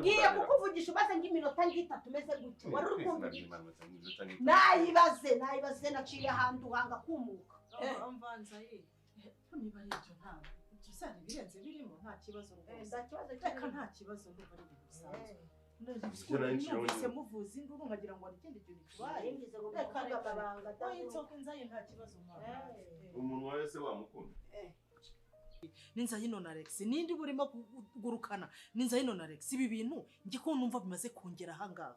Ngiye kukuvugisha ubaze ng'iminota ngitatu meze gutya. Wari uri kumvugisha. Nayibaze naciye ahantu hanga kumuka. Mvanza ye. Niba ari ibyo ntabwo. Ibyo sari birenze birimo nta kibazo rwose. Nta kibazo reka nta kibazo ndumva ari ibintu bisanzwe. None muvuza induru nkagira ngo hari ikindi kintu kibaye. Reka amabanga. Inzoka inzaye nta kibazo mwana. Umuntu wese wamukunda. Ninzayino na Alex nindi burimo kugurukana Ninzayino na Alex ibi bintu ngi ko numva bimaze kongera ahangaha.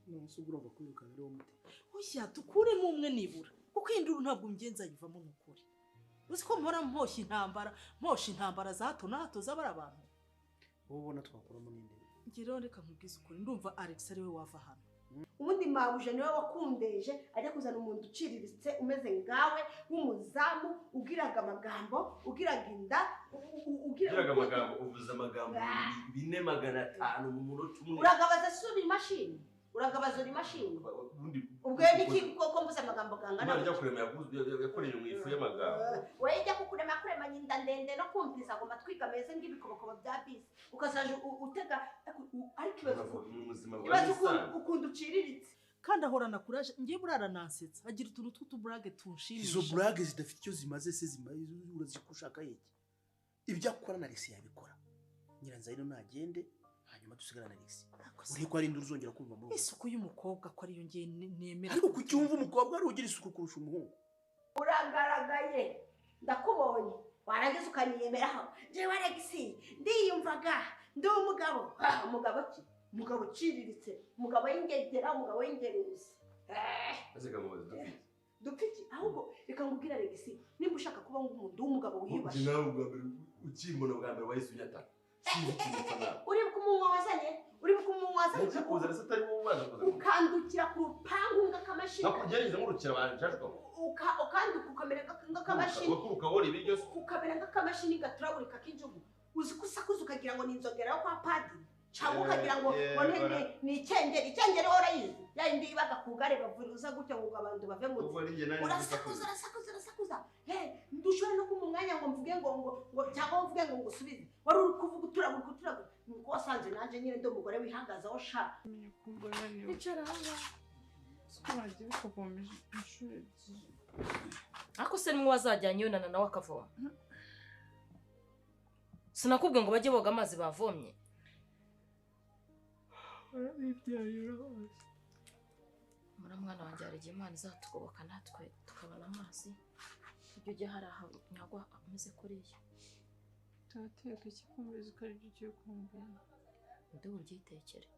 Nonse ugomba kwirukana ari wo mute. Oya tukuremo umwe nibura kuko induru ntabwo ngenza yivamo nukuri. Uzi ko mpora mposha intambara za hato na hato z'abari abantu. Wowe ubona twakuramo ninde? Nge rero reka nkubwize ukuri ndumva Alex ari we wava hano. Ubundi mabuje niwe wakundeje ajya kuzana umuntu uciriritse umeze ngawe w'umuzamu ugiraga amagambo ugiraga inda ugiraga amagambo uvuze amagambo 4,500 mu munota umwe. Uragabaza subi imashini uragabaza uri imashini ubwo niki koko mvuze amagambo gangana. Imana ijya kurema yakoreye mu ifu y'amagambo. Wewe ijya kukurema kurema nyinda ndende no kumviriza ngo matwiga meze ng'ibikobokobo bya bisi ukazaje utega ariko ibazo ukunda uciriritse kandi ahorana courage. Ngiye burara nansetsa agira utuntu tw'utuburage tunshimisha. Izo burage zidafite icyo zimaze se zimaze urazikushaka yiki. Ibyo akora na Alex yabikora. Nyiranzayino nagende hanyuma dusigara na Alex. Uri ko ari induru uzongera kumva muri isuku y'umukobwa ko ariyo ngiye nemera. Ariko kucyumva umukobwa ari ugira isuku kurusha umuhungu. Uragaragaye ndakubonye warangiza ukanyiyemeraho. Jewe Alex ndiyumvaga ndi umugabo. Umugabo ki? Umugabo uciriritse, umugabo w'ingegera, umugabo w'ingeruzi. Ese kamubaza dupiki. Dupiki ahubwo reka ngubwire Alex nimba ushaka kuba ngumuntu w'umugabo wiyubashye. Nawe ubwa mbere ukimona bwa mbere wahise unyataka. Uri kumunywa wazanye, uri kumunywa wazanye. Kuza rese atari wowe ubanza kuza. Ukandukira ku rupangu ng'akamashini. Nakugereza nkurukira abantu nshashwa. Ukanduka ukamera ng'akamashini. Ukabona ibiryo ukamera ng'akamashini gaturagurika k'injugu. Uzi kusakuza ukagira ngo ni inzogera yo kwa padiri. Cyangwa ukagira ngo ni icyengeri, icyengeri orayizi. Ya indi ibaga kugare bavuruza gutya ngo abantu bave mu nzu. Urasakuza urasakuza urasakuza. Ndushobora no kumpa umwanya ngo mvuge ngo ngo cyangwa mvuge ngo ngusubize. Wari uri kuvuga uturagura uturagura. Nuko wasanze nanje nyine ndi umugore wihangazaho sha. Icara hano. Sikubagiye kuvoma inshuro ebyiri. Ariko se nimwe wazajyanye yonana nawe akavoma. Sinakubwiye ngo bajye boga amazi bavomye. Mura mwana wanjye hari igihe Imana izatugoboka natwe tukabona amazi. Ibyo ujya hari aha nyagwa ameze kuriya. Turateka iki kumbizi ko aribyo ugiye kumbwira? Ndi buryitekere.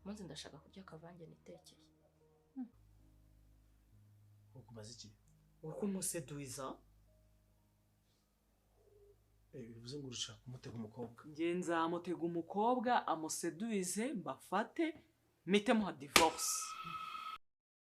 Umunsi ndashaka kurya akavange nitekeye. Ukumaze iki? Ukumuseduiza. Bivuze ngo urushaka kumutega umukobwa. Nge nzamutega umukobwa amuseduize mbafate mite muha divorce.